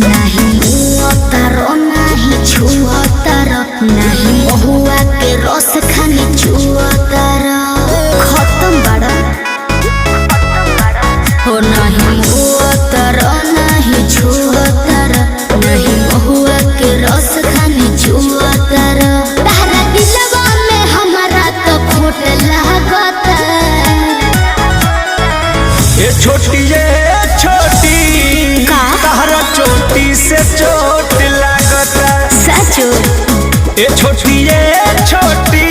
नाही मुआतारो नाही छुआतारो नाही महुआ के रस खानी चुआतारो खत्म बड़ा हो नाही मुआतारो नाही छुआतारो नहीं महुआ के रस खानी चुआतारो तारा दिलवा में हमारा तो खोट लागता। ए छोटी ये छोटी का? तहरा चोटी से चोट लागता। सचो। ए छोटी ये छोटी